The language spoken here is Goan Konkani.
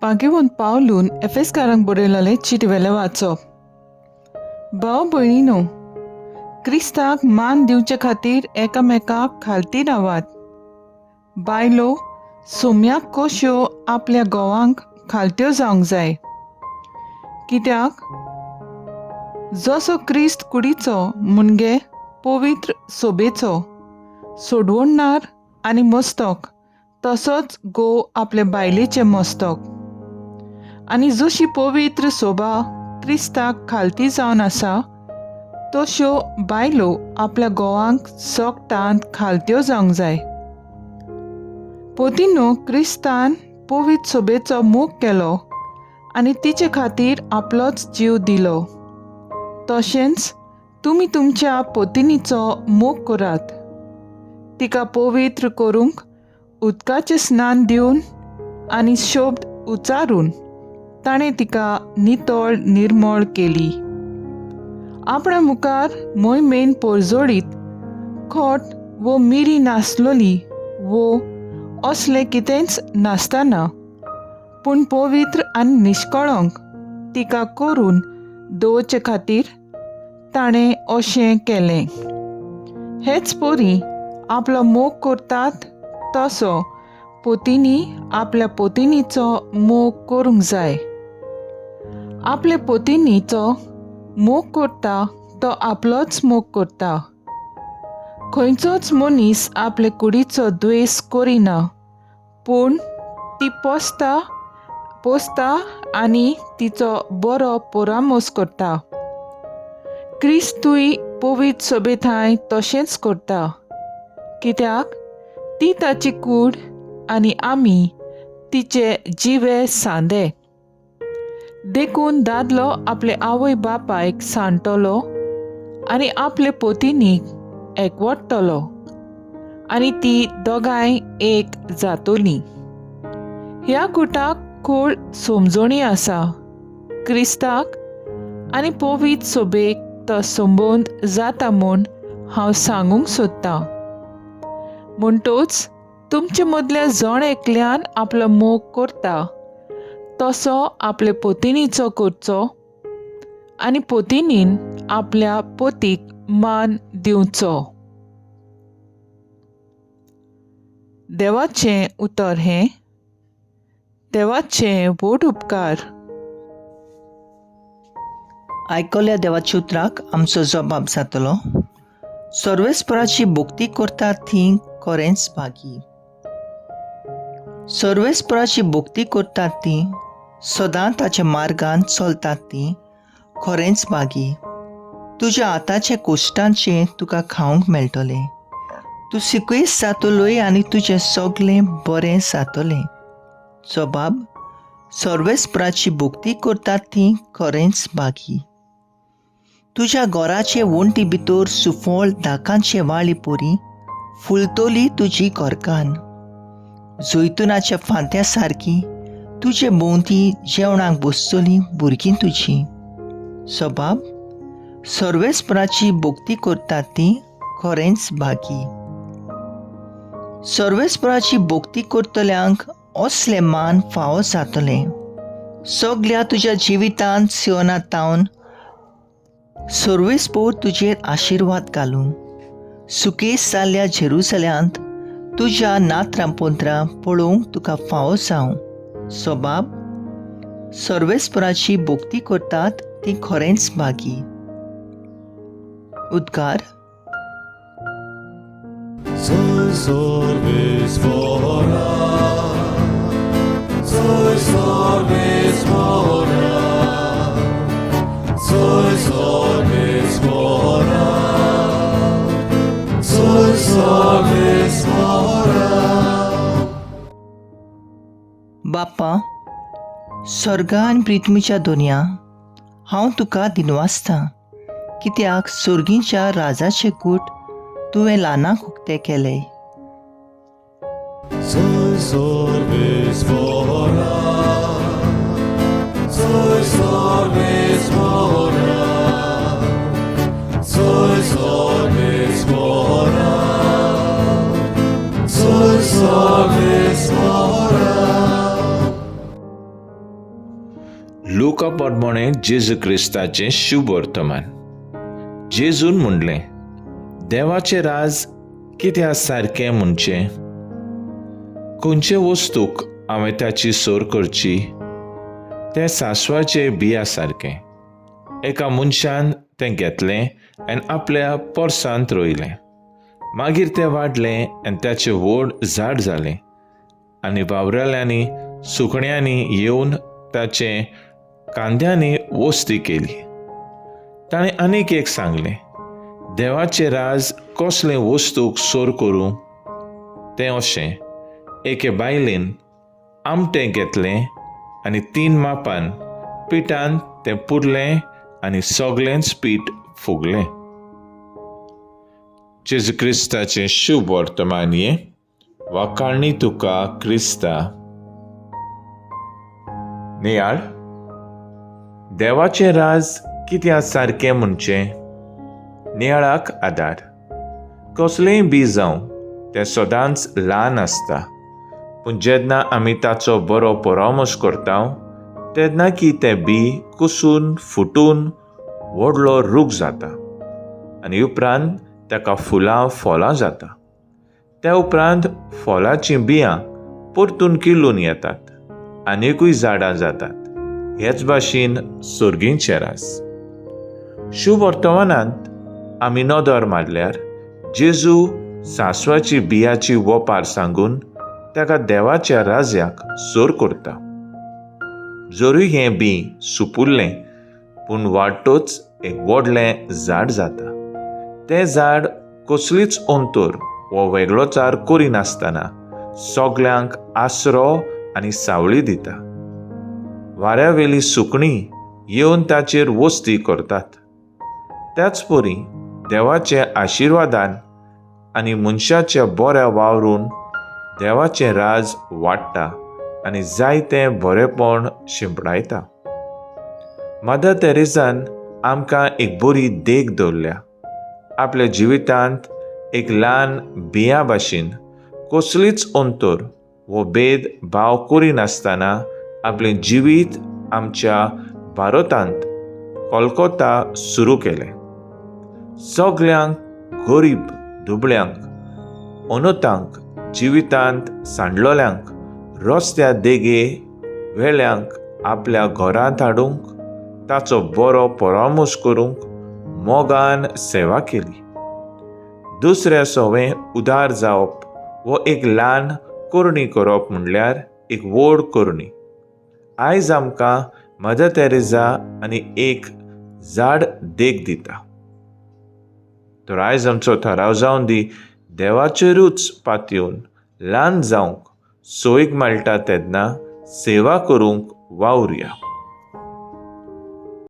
पागेवन पावलून एफेसकारांक बरयलेलें चीट वेलें वाचप. भाव भयणीनो, क्रिस्ताक मान दिवचे खातीर एकामेकाक खालती रावात. बायलो सोम्याक कश्यो आपल्या घोवांक खालत्यो जावंक जाय, कित्याक जसो क्रिस्त कुडीचो मुणगे पवित्र सोबेचो सोडवणणार आनी मस्तक, तसोच घोव आपले बायलेचें मस्तक. आनी जशी पवित्र सोबा क्रिस्ताक खालती जावन आसा, तश्यो बायलो आपल्या घोवांक सोगटांत खालत्यो जावंक जाय. पोतिनो क्रिस्तान पवित्र सोबेचो मोग केलो आनी तिचे खातीर आपलोच जीव दिलो, तशेंच तुमी तुमच्या पोतिनीचो मोग करात. तिका पवित्र करूंक उदकाचें स्नान दिवन आनी शब्द उचारून ताणें तिका नितळ निर्मळ केली. आपणा मुखार मोहिमेन पोरजोळीत खोट वो मिरी नासलोली वो असलें कितेंच नासतना, पूण पवित्र आनी निश्कळंक तिका करून दवरचे खातीर ताणें अशें केलें. हेच परी आपलो मोग करतात तसो पोतींनी आपल्या पोतिनीचो मोग करूंक जाय. आपले पोतिनीचो मोग करता तो आपलोच मोग करता. खंयचोच मनीस आपले कुडीचो द्वेस करिना, पूण ती पोसता पोसता आनी तिचो बरो परामोस करता. क्रिस्तूय पवित्र सोबेथांय तशेंच करता, कित्याक ती ताची कूड आनी आमी तिचे जिवे सांदे. देखून दादलो आपले आवय बापायक सांडटलो आनी आपले पोतिनीक एकवटतलो आनी ती दोगांय एक जातोली. ह्या गुटाक खोल समजणी आसा. क्रिस्ताक आनी पवित्र सोबेक तो संबंद जाता म्हूण हांव सांगूंक सोदतां. म्हणटोच तुमचे मदल्या जण एकल्यान आपलो मोग करता तसो आपले पोतिनीचो करचो आनी पोतिनीन आपल्या पोतीक मान दिवचो. देवाचें उतर हें. देवाचे व्हड उपकार. आयकल्या देवाच्या उतराक आमचो जबाब जातलो. सर्वेस्पराची भक्ती करतात ती खरेंच भागी. सर्वेस्पराची भक्ती करतात ती सदां ताच्या मार्गान चलतात ती खरेंच भागी. तुज्या हाताच्या कोश्टांचें तुका खावंक मेळटलें. तूं सुकेस जातलोय आनी तुजें सगलें बरें जातलें. जबाब सर्वेस्पराची भक्ती करतात ती खरेंच भागी. तुज्या घराचे वण्टी भितर सुफळ दाकांचे वाळी परी फुलतली तुजी घरकान्न. जैतुनाच्या फांत्या सारकी तुजे भोंवती जेवणाक बसतली भुरगीं तुजी. सबाब सर्वेस्पराची भक्ती करतात ती खरेंच भागी. सर्वेस्पराची भक्ती करतल्यांक असलें मान फावो जातलें. सगल्या तुज्या जिवितांत सियोना तावन सर्वेस्पोर तुजेर आशिर्वाद घालूं. सुकेस जाल्ल्या जेरुसल्यांत तुज्या नात्रां पोंत्रां पळोवंक तुका फावो जावं. सबाब सर्वेस्पराची भक्ती करतात ती खरेंच भागी. उद्गार. बापा स्वर्गा आनी पृथ्वीच्या दुनिया, हांव तुका दिनवासतां कित्याक सोर्गीच्या राजाचे कूट तुवें ल्हानाक उक्ते केले. लुका प्रमाणें जेजू क्रिस्ताचें शुभ वर्तमान. जेजून म्हणलें, देवाचें राज कित्या सारकें म्हणचें? खंयचे वस्तूक हांवें ताची सोर करची? तें सांसवाचें बिया सारकें. एका मनशान तें घेतलें आनी आपल्या पोरसांत रोयलें. मागीर तें वाडलें आनी ताचें व्हड झाड जालें आनी वावराल्यांनी सुकण्यांनी येवन ताचें कांद्यांनी वस्ती केली. ताणें आनीक एक सांगलें, देवाचें राज कसलें वस्तूक सोर करूं? तें अशें, एके बायलेन आमटें घेतलें आनी 3 मापान पिठान तें पुरलें आनी सगळेंच पीठ फुगलें. जेजू क्रिस्ताचें शुभ वर्तमान हें. वाखाणणी तुका क्रिस्ता. नियाळ, देवाचें राज कित्या सारकें म्हणचें? नियाळाक आदार. कसलेंय बी जावं तें सदांच ल्हान आसता, पूण जेन्ना आमी ताचो बरो परामर्श करता तेन्ना की तें बी कुसून फुटून व्हडलो रूख जाता आनी उपरांत ताका फुलां फळां जाता. त्या उपरांत फळाचीं बियां परतून किल्लून येतात, आनिकूय झाडां जातात. हेच भाशेन सर्गींचें राज. शुभ वर्तमानांत आमी नदर मारल्यार जेजू सांसवाची बियाची वपार सांगून ताका देवाच्या राज्याक सोर करता. जरूय हें बी सुपुरलें पूण वाडटोच एक व्हडलें झाड जाता. तें झाड कसलीच अंतर वो वेगळोचार करिनासतना सगल्यांक आसरो आनी सावळी दिता. वाऱ्यावेली सुकणीं येवन ताचेर वस्ती करतात. त्याच परी देवाच्या आशिर्वादान आनी मनशाच्या बऱ्या वावरून देवाचें राज वाडटा आनी जायतें बरेंपण शिंपडायता. मदर तेरेसान आमकां एक बरी देख दवरल्या. आपल्या जिवितांत एक ल्हान बियां भाशेन कसलीच अंतर वो भेद भाव करिनासतना आपलें जिवीत आमच्या भारतांत कोलकोता सुरू केलें. सगल्यांक, गरीब दुबळ्यांक, अनोतांक, जिवितांत सांडलोल्यांक, रस्त्या देगे वेल्यांक आपल्या घरांत हाडूंक, ताचो बरो परामर्श करूंक मोगान सेवा केली. दुसऱ्या सवें उदार जावप वो एक ल्हान करणी करप म्हणल्यार एक व्हड करणी. आयज आमकां मदर तेरेजा आनी एक झाड देख दिता. तर आयज आमचो थाराव जावन दी, देवाचेरूच पातयेवन ल्हान जावंक सोयीक मेळटा तेन्ना सेवा करूंक वावरुया.